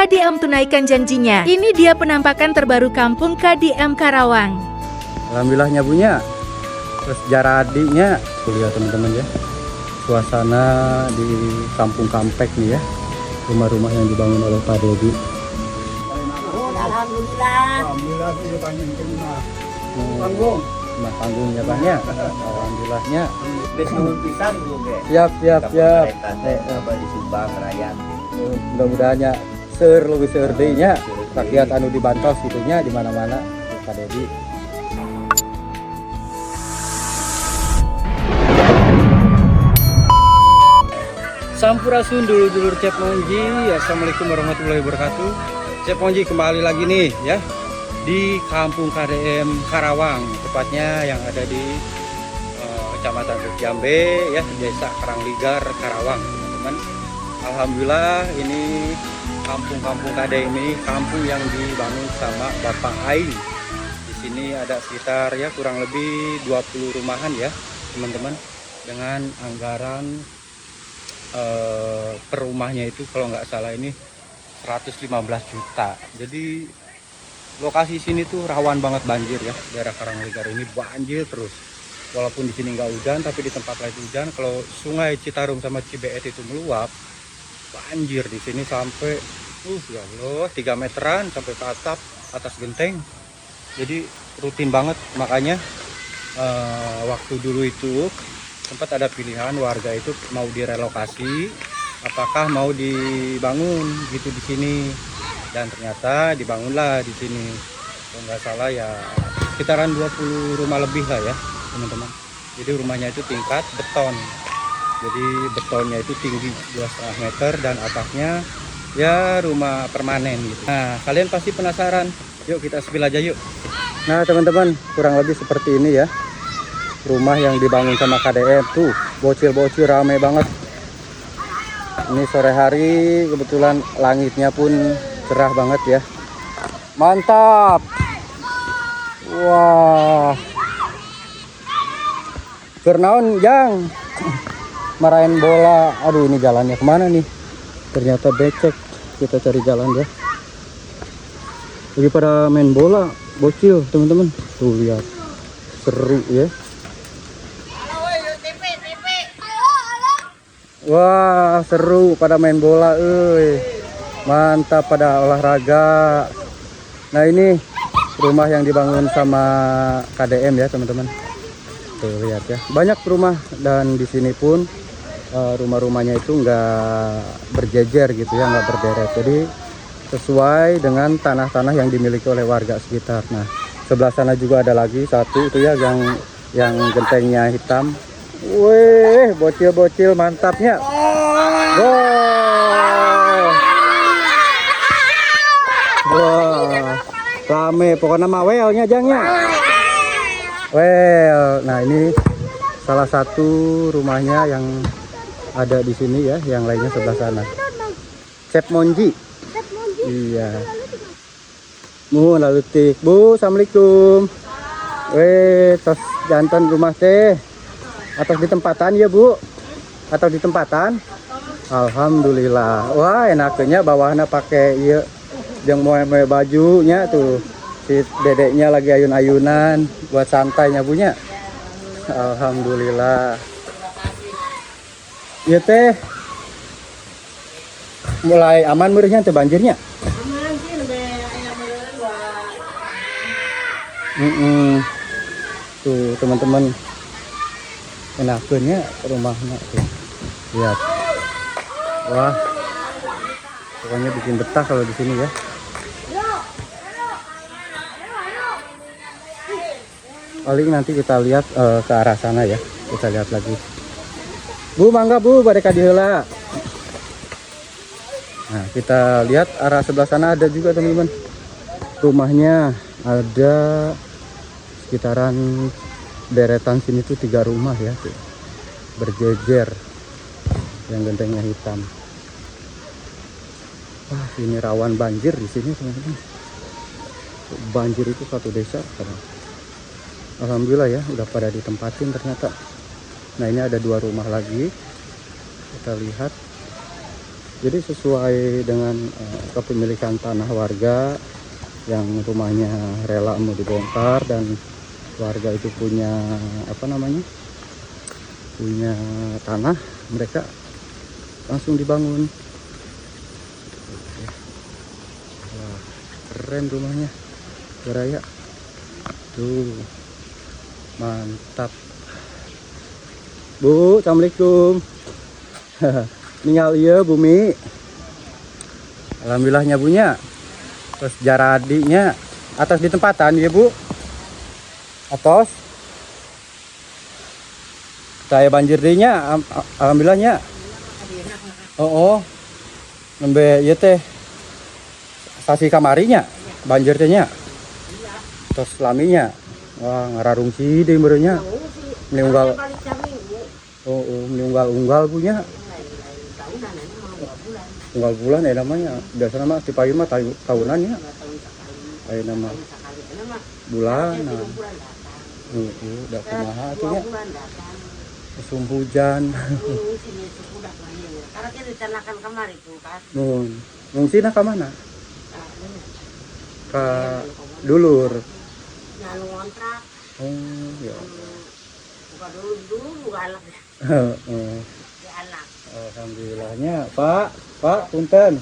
KDM tunaikan janjinya. Ini dia penampakan terbaru Kampung KDM Karawang. Alhamdulillahnya punya. Terus jaradinya, lihat teman-teman ya. Suasana di Kampung Kampek nih ya. Rumah-rumah yang dibangun oleh Pak Dedi. Alhamdulillah. Alhamdulillah sih panjang mah. Panggung. Rumah panggungnya banyak. Alhamdulillahnya. Geus nuhun pisan ge. Siap, siap, siap. Pemerintah teh apa disumbang rakyat. Mudah-mudahan ya seur lebih seur deui nya rakyat anu dibantos gitu nya di mana-mana Pak Dedi. Sampurasun dulur-dulur Cep Monji. Assalamualaikum warahmatullahi wabarakatuh. Cep Monji kembali lagi nih ya di Kampung KDM Karawang, tepatnya yang ada di Kecamatan Jambe ya, Desa Karangligar, Karawang, teman-teman. Alhamdulillah ini kampung-kampung KDM ini kampung yang dibangun sama Bapak Aing. Di sini ada sekitar ya kurang lebih 20 rumahan ya, teman-teman, dengan anggaran per rumahnya itu kalau nggak salah ini 115 juta. Jadi lokasi sini tuh rawan banget banjir ya, daerah Karangligar ini banjir terus. Walaupun di sini nggak hujan, tapi di tempat lain hujan. Kalau Sungai Citarum sama Cibeet itu meluap, banjir di sini sampai ya Allah 3 meteran sampai ke atap atas genteng. Jadi rutin banget, makanya waktu dulu itu sempat ada pilihan warga itu mau direlokasi apakah mau dibangun gitu di sini, dan ternyata dibangunlah di sini. Kalau nggak salah ya sekitaran 20 rumah lebih lah ya teman-teman. Jadi rumahnya itu tingkat beton, jadi betonnya itu tinggi 2,5 meter dan atapnya ya rumah permanen gitu. Nah kalian pasti penasaran, yuk kita spill aja yuk. Nah teman-teman, kurang lebih seperti ini ya rumah yang dibangun sama KDM tuh. Bocil-bocil rame banget ini sore hari, kebetulan langitnya pun cerah banget ya. Mantap. Wah, Kernaon jang marahin bola. Aduh, ini jalannya kemana nih? Ternyata becek. Kita cari jalan ya. Lagi pada main bola bocil teman-teman. Tuh lihat, seru ya. Wah, seru pada main bola, euy. Mantap pada olahraga. Nah, ini rumah yang dibangun sama KDM ya, teman-teman. Tuh lihat ya. Banyak rumah, dan di sini pun rumah-rumahnya itu nggak berjejer gitu ya, nggak berderet. Jadi sesuai dengan tanah-tanah yang dimiliki oleh warga sekitar. Nah, sebelah sana juga ada lagi satu itu ya yang gentengnya hitam. Wih, bocil-bocil mantapnya. Wow. Wah, rame pokoknya mah welnya jangnya. Well, nah ini salah satu rumahnya yang ada di sini ya, yang lainnya sebelah sana. Cep Monji. Iya. Muhun lalu tik. Bu, assalamualaikum. Weh, tos jantan rumah teh. Atau di tempatan ya Bu? Atau di tempatan? Alhamdulillah. Wah, enaknya bawahnya pakai iya yang mau bajunya tuh. Si dedeknya lagi ayun-ayunan buat santainya punya. Alhamdulillah. Iya teh. Mulai aman meureunnya teh banjirnya? Aman sih, lebih aya meureun dua. Tuh teman-teman, enakeunnya rumahnya tuh. Lihat. Wah. Pokoknya bikin betah kalau di sini ya. Paling nanti kita lihat ke arah sana ya. Kita lihat lagi. Bu, mangga Bu, bade ka dieu heula. Nah, kita lihat arah sebelah sana ada juga teman-teman. Rumahnya ada sekitaran deretan sini tuh 3 rumah ya tuh. Berjejer yang gentengnya hitam. Wah, ini rawan banjir di sini teman-teman. Banjir itu satu desa. Alhamdulillah ya, udah pada ditempatin ternyata. Nah, ini ada 2 rumah lagi. Kita lihat. Jadi sesuai dengan kepemilikan tanah warga yang rumahnya rela mau dibongkar dan warga itu punya apa namanya, punya tanah, mereka langsung dibangun. Oke. Wah, keren rumahnya, Baraya. Tuh, mantap. Bu, assalamualaikum. Ningal ieu bumi. Alhamdulillahnya punya. Terus jaradinya atas di tempatan ya, Bu. Atos. Saya banjir dinya alhamdulillahnya. Oh. Nembe ieu teh sasi kamarinya banjir teh nya. Terus laminya. Wah, ngararungsi deui meureun nya. Meni unggal. Oh, meni unggal-unggal punya. Unggal bulan ya namanya. Biasanya mah di payun mah tahunan ya. Aya nama bulanan. Heeh, da kumaha atuh nya. Musim hujan. Karena kita dicernakan kemari tuh kan. Nun. Ngungsina ka mana? Ka dulur. Nyalu ngontrak. Oh, ya. Buka dulu dulu buka anak. Heeh. Di anak. Alhamdulillahnya, Pak. Pak, punten.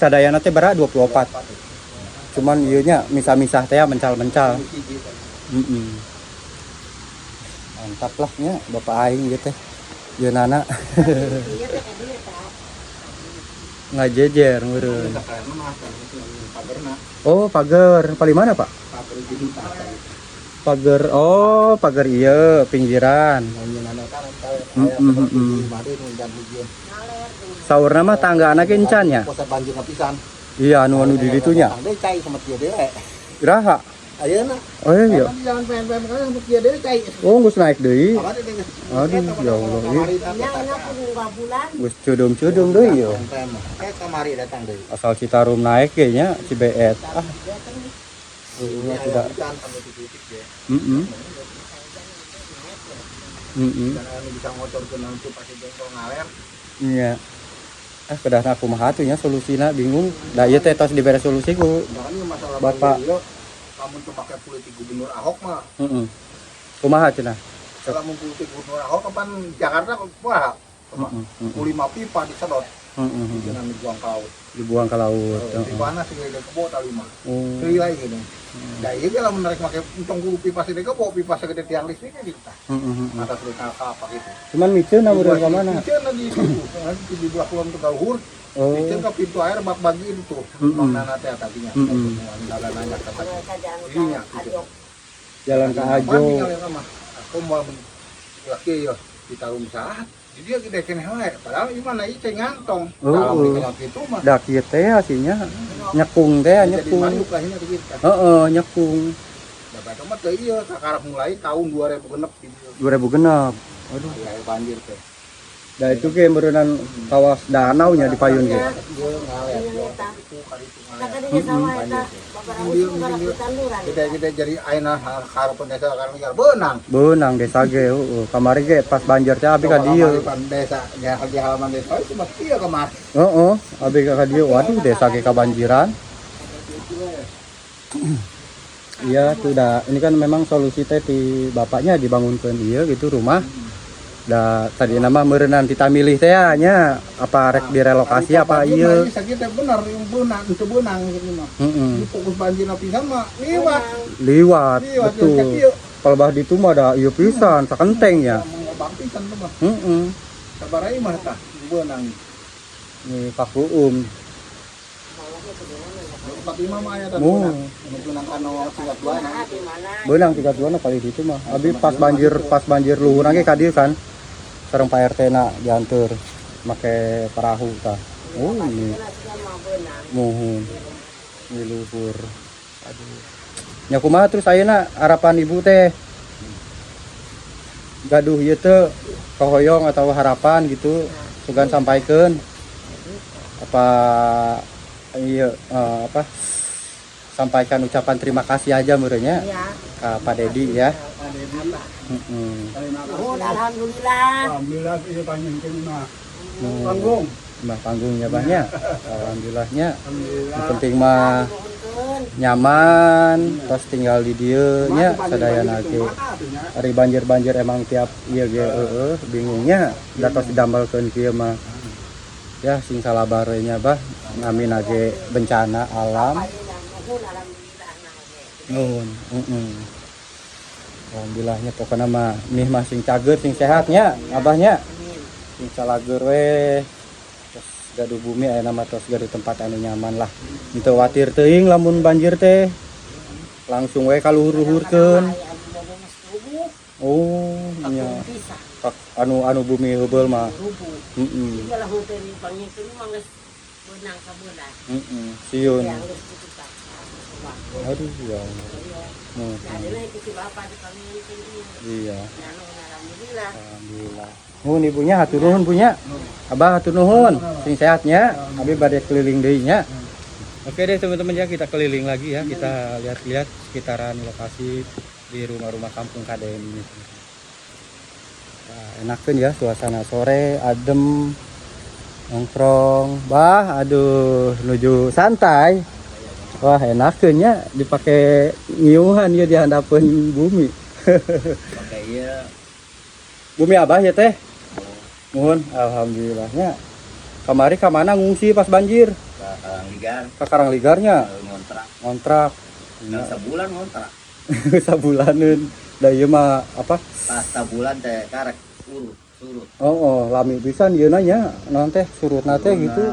Sadayana teh berat 24. Cuman ieu nya misah-misah teh mencal-mencal. Mantap lah nya bapak aing gitu teh. Ieu nana Iya teh dia teh. Ngajejer meureun. Oh, pagar. Paling mana, Pak? Pagar. Oh, pagar iya, pinggiran. Saurna mah tangga anak encan ya? Puasa banjir pisan. Iya, anu anu di ditunya. Tangga cai sama kia dewe. Iraha. Ayeuna. Oh iya. Di jalan PM-PM kan sama kia dewe cai. Oh, geus naik deui. Aduh, ya Allah. Ieu Nya nya pun dua bulan. Geus cudung-cudung deui yo. Eh, kamari datang deui. Asal Citarum naik kayaknya Cibeet. Ah. Iya, tidak. Hujan sampai titik ya. Karena bisa ngocor ke nanti pakai jengkol ngaler. Iya. Ah, kedahna kumaha atuh nya solusina, bingung. Da ieu teh tos dibere solusi ku Nah, ini masalah Bapak. banjir ieu, lamun teu make politik Gubernur Ahok mah, Heeh. Kumaha cenah? lamun politik Gubernur Ahok kapan Jakarta wah, Heeh. ku lima pipa disedot, Heeh. jangan dibuang ke laut. Dibuang ke laut. Heeh. Pipana segede kebo ta lima. Oh. Deui lagi gini. Da ieu ge lamun rek make entong kudu pipa segede kebo, pipa segede tiang listrik gitu tah. Heeh, heeh. Atas deui ka apa gitu. Cuman miceun meureun ka mana? Miceun di situ, di belah kulon Tegaluhur. Oh. Miceun ka pintu air bak bagi itu. Mang teh tadinya. Dalan nanya kata. Iya, gitu. Jalan ke Ajo. Aku mau laki ya ditaruh saat. Jadi dia gede keneh wae. Padahal gimana ieu cai ngantong. Oh, Kalau oh. dikenyot gitu mah. Da kieu teh aslinya nyekung teh Jadi nyekung. manduk lah ini gitu. Heeh, nyekung. Da baca mah teu ieu sakarep mulai tahun 2006 gitu. 2006. Aduh. Ya banjir teh. Da itu ge meureunan kawas danau nya di payun ge. Ieu ngaler. Itu kali itu ngaler. Sakadinya sawah eta. Bapak Rabu tanduran. Gede-gede jadi ayeuna harapan desa Karanganyar beunang. Beunang desa ge heeh. Kamari ge pas banjir teh abi ka dieu. Harapan desa, ya di halaman desa itu mah kieu kemari. Heeh, abi ka dieu. Waduh, desa ge kabanjiran. Iya, tuh dah. Ini kan memang solusi teh di bapaknya dibangunkan iya gitu rumah. Da tadi nama meureunnan tita milih teh ya, nya apa rek direlokasi apa iya. Sakit teh bener yang beunang, teu beunang gitu mah. Heeh. Ini fokus banjir pisan mah liwat. Liwat, Liwat betul. kieu. Kalau bah ditu mah da ieu pisan sakenteng ya. Mengobak pisan tuh mah. Heeh. Sabar aja mah tah beunang. Ini Kakuum. 45 mah aya tah Oh. beunang. Nu beunang kana tingkat dua na. Di mana? Beunang tiga dua na paling ditu mah. Abi pas banjir luhur ge ka dieu kan. Sareng Pak RT na dianteur make perahu tah. Oh, ini muhun. Ini luhur. Aduh. Nya kumaha terus ayeuna harapan ibu teh? Gaduh ieu teh kahoyong atau harapan gitu sugan sampaikan apa iya apa sampaikan ucapan terima kasih aja meureunnya Iya. ke Pak Dedi ya. Heeh. Nuhun alhamdulillah. Alhamdulillah ieu panjang mah. Panggung. Imah panggungnya banyak. Alhamdulillahnya. Alhamdulillah. Yang penting mah Nuhunkeun. nyaman, terus tinggal di dieu nya sadayana ge. Ari banjir-banjir emang tiap ieu ge heueuh bingungnya da tos didambalkeun kieu mah. Ya sing salabar we nya, Bah, ngamina ge bencana alam. Ayeuna nuhun alhamdulillah nah ge. Nuhun, heeh. Alhamdulillahnya pokoknya mah mih mah sing cager sing sehatnya abahnya. Amin. Sing calageur we. Terus gaduh bumi aya mah tos gaduh tempat anu nyaman lah. Henteu watir teuing lamun banjir teh. Langsung we kaluhur-luhurkeun. Aya anu bobo geus rubuh, Oh, nya. kakung pisah Anu anu bumi heubeul mah. rubuh. Heeh. Ieu lah henteu dipangikeun mah geus beunang sabulan. Heeh, sieun. Yang geus ditutup. Aduh ya Allah. Nah, Nuhun. ayeuna ku si bapak dipangikeun ieu. Iya, Nah, nuhun alhamdulillah. alhamdulillah. Nuhun ibunya, hatur nuhun punya. Abah hatur nuhun, sing sehatnya. Abi bade keliling deui nya. Oke deh teman-teman ya, kita keliling lagi ya. Kita lihat-lihat sekitaran lokasi di rumah-rumah kampung KDM ini. Wah, enakeun ya suasana sore, adem, nongkrong. Bah, aduh, nuju santai. Wah, enakeun nya dipake ngiuhan ya di handapeun bumi. Pakai iya. Bumi abah ya teh. Mohon alhamdulillahnya. Kamari ka mana ngungsi pas banjir? Ke Karangligar. Ke Karangligarnya Ngontrak. ngontrak. Nah, sebulan ngontrak. Sabulaneun. Da ieu mah apa? Pas sabulan teh karek urut surut. Oh, lami pisan ieu nya naon teh surutna teh gitu.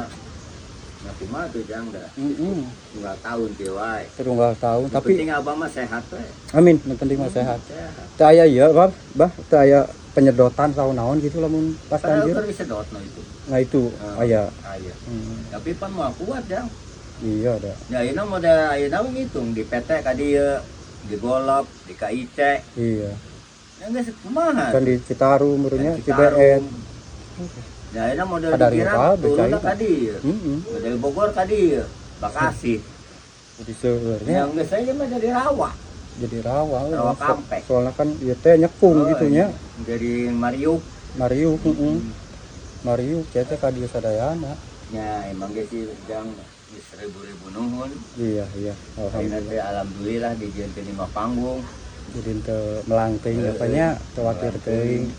Nah, kumaha tuh jang dah. Heeh. Unggal tahun kieu wae. Terunggal tahun Yang tapi penting abah mah sehat we. amin, yang penting mah sehat. Sehat. Teu aya ieu, Bah, bah, teu aya penyedotan tahun naon gitu lamun pas Padahal banjir. keur disedotno itu. Nah itu Ah. aya. Aya. Hmm, Tapi pan moal kuat jang. iya ada. Ya ayeuna model ayeuna we ngitung di PT ka dieu, di Golop, di KIC. Iya. Ya geus kumaha. Kan di Citarum meureunnya, Citarum. CBN. Ya ayeuna model Kadarieu di Girang kabeh turunna cai. ka dieu. Heeh. Model Bogor ka dieu, Bekasi. Jadi seueurnya Yang geus aja mah jadi rawa. jadi rawa. Rawa kampek. Soalnya kan ieu teh nyekung Oh, gitu nya. Jadi Mariuk. Mariuk, heeh. Mariuk teh teh ka dieu sadayana. Ya emang geus sih jang geus ribu-ribu nuhun. Iya, Ayeuna alhamdulillah. teh alhamdulillah dijieunkeun lima panggung. Jadi teu melang teuing apa nya, teu watir teuing.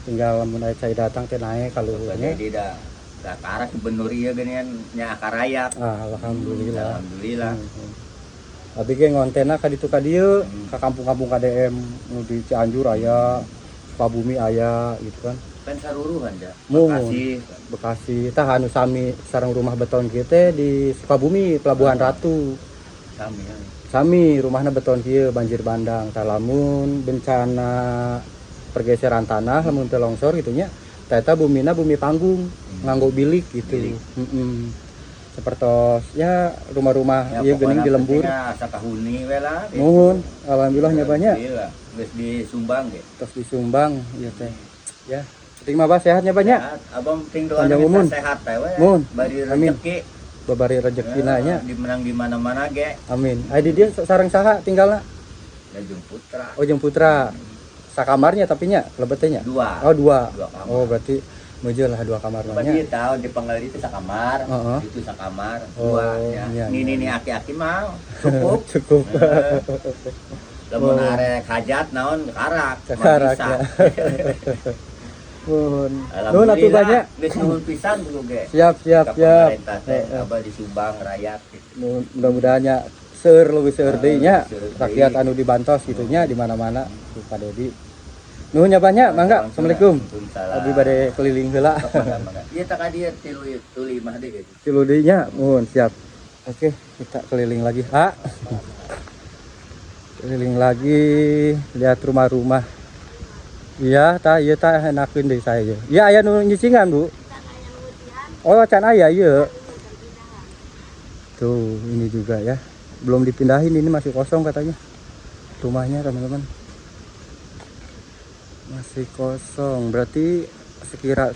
Tinggal lamun aya cai datang teh naek ka luhurnya. Jadi dah dah karak gubernur ieu geuningan nya akarayak. Ah, alhamdulillah. Alhamdulillah. Abi ge ngontenna ka ditu ka dieu, Hmm. ka kampung-kampung KDM nu di Cianjur aya, Sukabumi aya gitu kan. Kan saruruhan ja. Muhun. Bekasi. Bekasi tah anu sami sareng rumah beton kieu teh di Sukabumi Pelabuhan Ratu. Sami ya. Sami rumahna beton kieu banjir bandang. Tah lamun bencana pergeseran tanah lamun teu longsor gitu nya. Tah eta bumina bumi panggung nganggo bilik gitu. Bilik. Heeh. Sepertos ya rumah-rumah ieu geuning di lembur. Ya, asa kahuni we lah. Gitu. Nuhun, alhamdulillah nya banyak. Alhamdulillah. Geus disumbang ge. Terus disumbang ieu teh. Ya, penting mah Bah sehatnya banyak. Sehat. Abang penting doa Panjang minta umur. sehat teh we. Muhun. Bari Amin. rezeki. Babari rezekina nya. Di menang di mana-mana ge. Amin. Ai di dieu sareng saha tinggalna? Da jeung putra. Oh, jeung putra. Sakamarnya tapi nya lebet teh nya. Dua. Oh, dua. Dua kamar. Oh, berarti meujeuh lah dua kamar mah Pan nya. ieu tahu di panggal itu sakamar, Heeh. itu sakamar, Oh, dua ya. iya, Ini iya, nih aki-aki mah cukup. Cukup. Heeh. Lamun Oh. arek hajat naon karak, mah Kakarak bisa. ya. Nuhun. Nuhun atuh Alhamdulillah, banyak. Geus nuhun pisan dulu ge. Siap, siap, Ka siap. pemerintah teh Heeh. abah di Subang rakyat gitu. Nuhun, mudah-mudahan nya seueur leuwih seueur deui nya Seueur deui. rakyat anu dibantos gitu nya di mana-mana ku Pak Dedi. Nuhun nya banyak, mangga. Assalamualaikum. Waalaikumsalam. Abdi bade keliling heula. Mangga, mangga. Ieu tak ka dieu tilu tuli mah deui gitu. Tilu deui nya, nuhun siap. Oke, kita keliling lagi. Ha. Keliling lagi lihat rumah-rumah. Iya, tah ieu tah enakeun deui saya ieu. Iya aya nu nyicingan, Bu. Oh, can aya ieu. Tuh, ini juga ya. Belum dipindahin, ini masih kosong katanya. Rumahnya, teman-teman. Masih kosong. Berarti sekira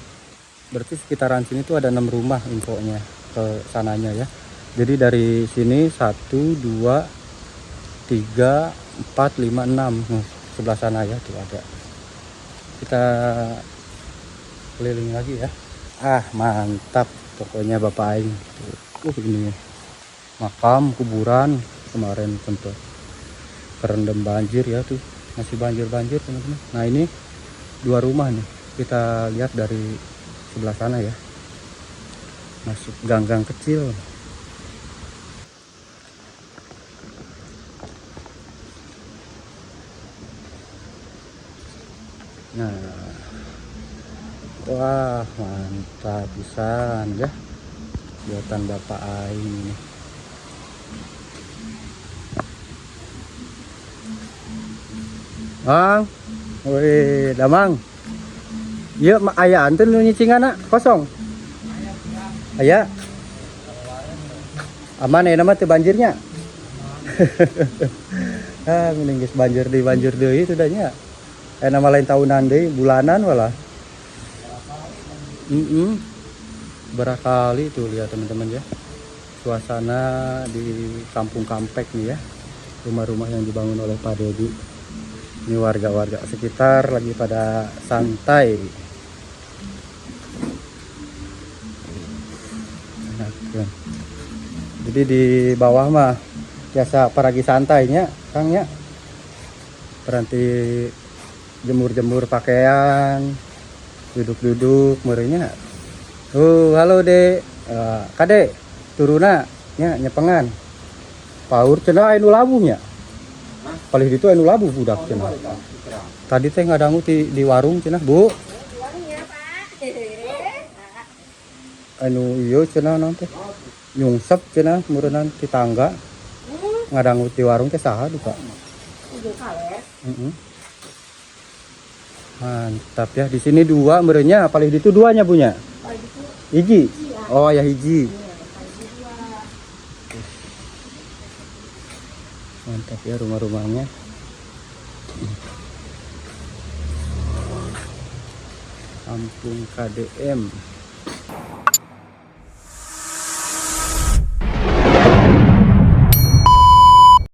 berarti sekitaran sini tuh ada 6 rumah infonya ke sananya ya. Jadi dari sini 1 2 3 4 5 6. Nih, sebelah sana ya tuh ada. Kita keliling lagi ya. Ah, mantap. Pokoknya Bapak aing. Ini makam kuburan kemarin sempat kerendam banjir ya tuh. Masih banjir-banjir teman-teman. Nah, ini dua rumah nih. Kita lihat dari sebelah sana ya. Masuk gang-gang kecil. Nah, wah mantap pisan ya buatan Bapak aing ini. Mang, wih, damang. Iya, aya anten nu nyicingan kosong. Aya. Aman ya nama teu banjirnya. Ah, mending geus banjir deui banjir deui itu dah nya. Nama lain tahunan deui, bulanan walah. Berkali tuh lihat teman-teman ya. Suasana di Kampung Kampek nih ya. Rumah-rumah yang dibangun oleh Pak Dedi. Ini warga-warga sekitar lagi pada santai. Enak ya. Jadi di bawah mah biasa paragi santainya, Kang ya. Berhenti jemur-jemur pakaian, duduk-duduk merenya. Oh, halo Dek. Kade, turuna nya nyepengan. Paur cenah anu labuhnya. Paling ditu anu labuh budak cenah. Tadi teh ngadangu di warung cenah, Bu. Anu ieu cenah naon teh? Nyungsep cenah meureunnan ti tangga. Ngadangu di warung teh saha duka. Mantap ya. Di sini dua merenya, paling ditu duanya punya. Hiji. Oh ya hiji. Mantap ya rumah-rumahnya. Kampung KDM.